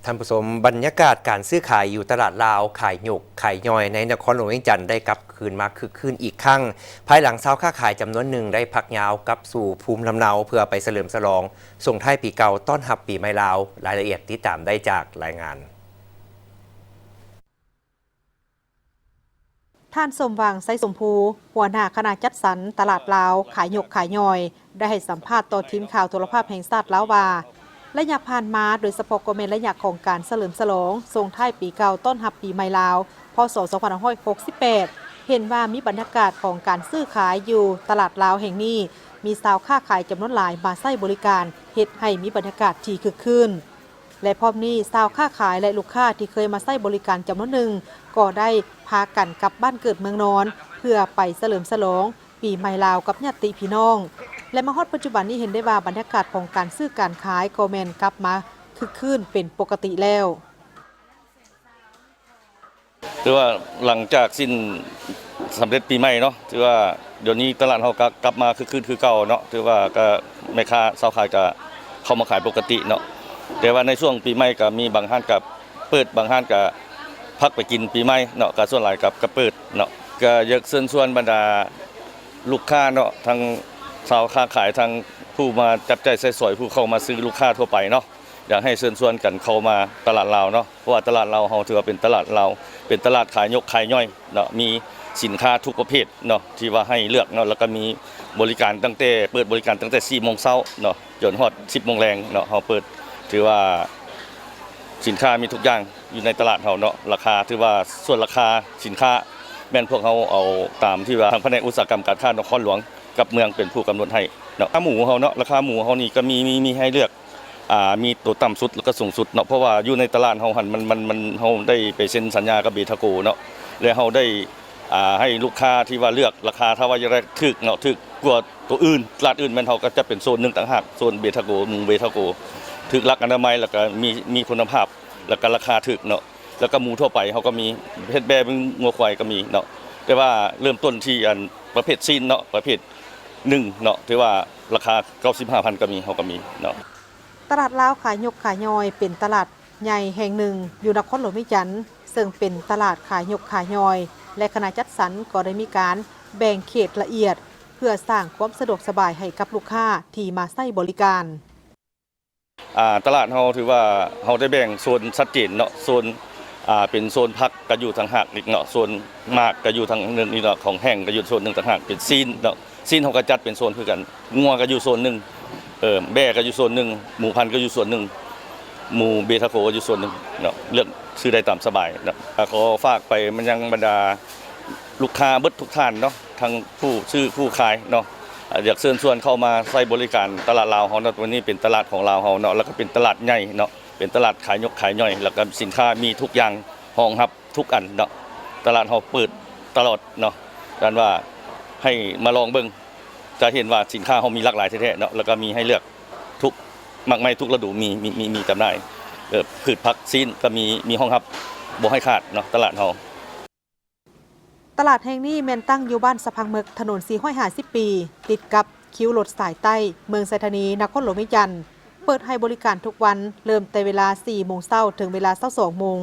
ທ່ານຜູ້ຊົມ, ບັນຍາກາດການຊື້ຂາຍຢູ່ຕະຫຼາດລາວ ຂາຍຍົກຂາຍຍ່ອຍໃນນະຄອນຫຼວງວຽງຈັນ ໄດ້ກັບຄືນມາຄຶກຄື້ນອີກຄັ້ງ, ພາຍຫຼັງຊາວຄ້າຂາຍຈຳນວນໜຶ່ງໄດ້ພັກຍາວກັບສູ່ພູມລຳເນົາ ເພື່ອໄປສະເຫຼີມສະຫຼອງສົ່ງທ້າຍປີເກົ່າ ຕ້ອນຮັບປີໃໝ່ລາວ. ລາຍລະອຽດຕິດຕາມໄດ້ຈາກລາຍງານ. ທ່ານ ສົມຫວັງ ໄຊສົມພູ ຫົວໜ້າຄະນະຈັດສັນຕະຫຼາດລາວ ຂາຍຍົກຂາຍຍ່ອຍ ໄດ້ໃຫ້ສຳພາດຕໍ່ທີມຂ່າວໂທລະພາບແຫ່ງຊາດລາວວ່າ, ໄລຍະຜ່ານມາ, ໂດຍສະເພາະກໍແມ່ນໄລຍະຂອງການສະເຫຼີມສະຫຼອງສົ່ງທ້າຍປີເກົ່າ ຕ້ອນຮັບປີໃໝ່ລາວ ພ.ສ. ສອງພັນຫ້າຮ້ອຍຫົກສິບແປດ ເຫັນວ່າມີບັນຍາກາດຂອງການຊື້ຂາຍຢູ່ຕະຫຼາດລາວແຫ່ງນີ້, ມີຊາວຄ້າຂາຍຈຳນວນຫຼາຍມາໃຊ້ບໍລິການ, ເຮັດໃຫ້ມີບັນຍາກາດທີ່ຄຶກຄື້ນ. ແລະ ພ້ອມນີ້, ຊາວຄ້າຂາຍ ແລະ ລູກຄ້າທີ່ເຄີຍມາໃຊ້ບໍລິການຈຳນວນໜຶ່ງ ກໍໄດ້ພາກັນກັບບ້ານເກີດເມືອງນອນ ເພື່ອໄປສະເຫຼີມສະຫຼອງປີໃໝ່ລາວກັບຍາດຕິພີ່ນ້ອງ ແລະ ມາຮອດປັດຈຸບັນນີ້ເຫັນໄດ້ວ່າ ບັນຍາກາດຂອງການຊື້ການຂາຍກໍແມ່ນກັບມາຄຶກຄື້ນເປັນປົກກະຕິແລ້ວ. ຖືວ່າຫຼັງຈາກສິ້ນສຳເລັດປີໃໝ່ເນາະ, ຖືວ່າດຽວນີ້ຕະຫຼາດເຮົາກໍກັບມາຄຶກຄື້ນຄືເກົ່າເນາະ, ຖືວ່າກໍແມ່ຄ້າຊາວຂາຍກໍເຂົ້າມາຂາຍປົກກະຕິເນາະ. ແຕ່ວ່າໃນຊ່ວງປີໃໝ່ກໍມີບາງຮ້ານກໍເປີດ, ບາງຮ້ານກໍພັກໄປກິນປີໃໝ່ເນາະ, ກໍສ່ວນຫຼາຍກໍ ກໍເປີດເນາະ. ກໍຢາກເຊີນຊວນບັນດາລູກຄ້າເນາະ, ທັງຊາວຄ້າຂາຍ, ທັງຜູ້ມາຈັບຈ່າຍໃຊ້ສອຍ, ຜູ້ເຂົ້າມາຊື້, ລູກຄ້າທົ່ວໄປເນາະ. ຢາກໃຫ້ເຊີນຊວນກັນເຂົ້າມາຕະຫຼາດລາວເນາະ, ເພາະວ່າຕະຫຼາດລາວເຮົາຖືວ່າເປັນຕະຫຼາດລາວ, ເປັນຕະຫຼາດຂາຍຍົກຂາຍຍ່ອຍເນາະ, ມີສິນຄ້າທຸກປະເພດເນາະ ທີ່ວ່າໃຫ້ເລືອກເນາະ, ແລ້ວກໍມີບໍລິການຕັ້ງແຕ່ ເປີດບໍລິການຕັ້ງແຕ່ສີ່ໂມງເຊົ້າເນາະ ຈົນຮອດສິບໂມງແລງເນາະ. ເຮົາເປີດ ຖືວ່າສິນຄ້າມີທຸກຢ່າງຢູ່ໃນຕະຫຼາດເຮົາເນາະ. ລາຄາ ຖືວ່າສ່ວນລາຄາສິນຄ້າແມ່ນພວກເຮົາເອົາຕາມທີ່ວ່າທາງພະແນກອຸດສາຫະກຳການຄ້ານະຄອນຫຼວງ ກັບເມືອງເປັນຜູ້ກຳນົດໃຫ້ເນາະ. ລາຄາໝູເຮົາເນາະ, ລາຄາໝູເຮົານີ້ກໍມີ ມີ ມີໃຫ້ເລືອກ ອ່າ ມີໂຕຕ່ຳສຸດ ແລ້ວກໍສູງສຸດເນາະ, ເພາະວ່າຢູ່ໃນຕະຫຼາດເຮົາຫັ້ນ ມັນ ມັນ ມັນ ເຮົາໄດ້ໄປເຊັນສັນຍາກັບເບທາໂກເນາະ, ແລະ ເຮົາໄດ້ ອ່າ ໃຫ້ລູກຄ້າທີ່ວ່າເລືອກລາຄາ ຖ້າວ່າຢາກໄດ້ຖືກເນາະ, ຖືກກວ່າໂຕອື່ນ, ຕະຫຼາດອື່ນແມ່ນເຮົາກໍຈັດເປັນໂຊນໜຶ່ງຕ່າງຫາກ, ໂຊນເບທາໂກ, ໝູເບທາໂກ ຖືກຫຼັກອະນາໄມ ແລ້ວກໍມີ ມີຄຸນນະພາບ ແລ້ວກໍລາຄາຖືກເນາະ. ແລ້ວກໍໝູທົ່ວໄປເຮົາກໍມີ, ເຮັດແບເບິ່ງງົວຄວາຍກໍມີເນາະ, ແຕ່ວ່າເລີ່ມຕົ້ນທີ່ອັນປະເພດຊີ້ນເນາະ, ປະເພດໜຶ່ງເນາະ, ຖືວ່າລາຄາເກົ້າສິບຫ້າພັນກໍມີ, ເຮົາກໍມີເນາະ. ຕະຫຼາດລາວຂາຍຍົກຂາຍຍ່ອຍເປັນຕະຫຼາດໃຫຍ່ແຫ່ງໜຶ່ງຢູ່ນະຄອນຫຼວງວຽງຈັນ, ເຊິ່ງເປັນຕະຫຼາດຂາຍຍົກຂາຍຍ່ອຍ ແລະ ຄະນະຈັດສັນກໍໄດ້ມີການແບ່ງເຂດລະອຽດ ເພື່ອສ້າງຄວາມສະດວກສະບາຍໃຫ້ກັບລູກຄ້າທີ່ມາໃຊ້ບໍລິການ. ອ່າ ຕະຫຼາດເຮົາຖືວ່າເຮົາໄດ້ແບ່ງໂຊນຊັດເຈນເນາະ, ໂຊນ ອ່າ ເປັນໂຊນຜັກກໍຢູ່ຕ່າງຫາກອີກເນາະ, ໂຊນໝາກກໍຢູ່ທາງໜຶ່ງນີ້ເນາະ, ຂອງແຫ້ງກໍຢູ່ໂຊນໜຶ່ງຕ່າງຫາກ, ເປັນຊີ້ນເນາະ, ຊີ້ນເຮົາກໍຈັດເປັນໂຊນຄືກັນ, ງົວກໍຢູ່ໂຊນໜຶ່ງ, ເອີ ແບ້ກໍຢູ່ໂຊນໜຶ່ງ, ໝູພັນກໍຢູ່ໂຊນໜຶ່ງ, ໝູເບທາໂກກໍຢູ່ໂຊນໜຶ່ງເນາະ, ເລືອກຊື້ໄດ້ຕາມສະບາຍເນາະ. ກໍຂໍຝາກໄປມາຍັງບັນດາລູກຄ້າເບິດທຸກທ່ານເນາະ, ທັງຜູ້ຊື້ຜູ້ຂາຍເນາະ, ຢາກເຊີນຊວນເຂົ້າມາໃຊ້ບໍລິການຕະຫຼາດລາວເຮົາເນາະ. ວັນນີ້ເປັນຕະຫຼາດຂອງລາວເຮົາເນາະ, ແລ້ວກໍເປັນຕະຫຼາດໃຫຍ່ເນາະ, ເປັນຕະຫຼາດຂາຍຍົກຂາຍຍ່ອຍ, ແລ້ວກໍສິນຄ້າມີທຸກຢ່າງຮອງຮັບ ທຸກອັນເນາະ. ຕະຫຼາດເຮົາເປີດຕະຫຼອດເນາະ, ການວ່າໃຫ້ມາລອງເບິ່ງ ຈະເຫັນວ່າສິນຄ້າເຮົາມີຫຼາກຫຼາຍແທ້ໆເນາະ, ແລ້ວກໍມີໃຫ້ເລືອກທຸກ ໝາກໄມ້ທຸກລະດູ ມີ ມີ ມີ ມີຈຳໜ່າຍ, ເອີ ພືດຜັກຊີ້ນກໍມີ ມີຮອງຮັບ ບໍ່ໃຫ້ຂາດເນາະ ຕະຫຼາດເຮົາ. ຕະຫຼາດແຫ່ງນີ້ແມ່ນຕັ້ງຢູ່ບ້ານສະພັງເໝິກ, ຖະໜົນສີ່ຮ້ອຍຫ້າສິບປີ, ຕິດກັບຄິວລົດສາຍໃຕ້ ເມືອງໄຊທານີ, ນະຄອນຫຼວງວຽງຈັນ. ເປີດໃຫ້ບໍລິການທຸກວັນ, ເລີ່ມແຕ່ເວລາສີ່ໂມງເຊົ້າເຖິງເວລາຊາວສອງໂມງ,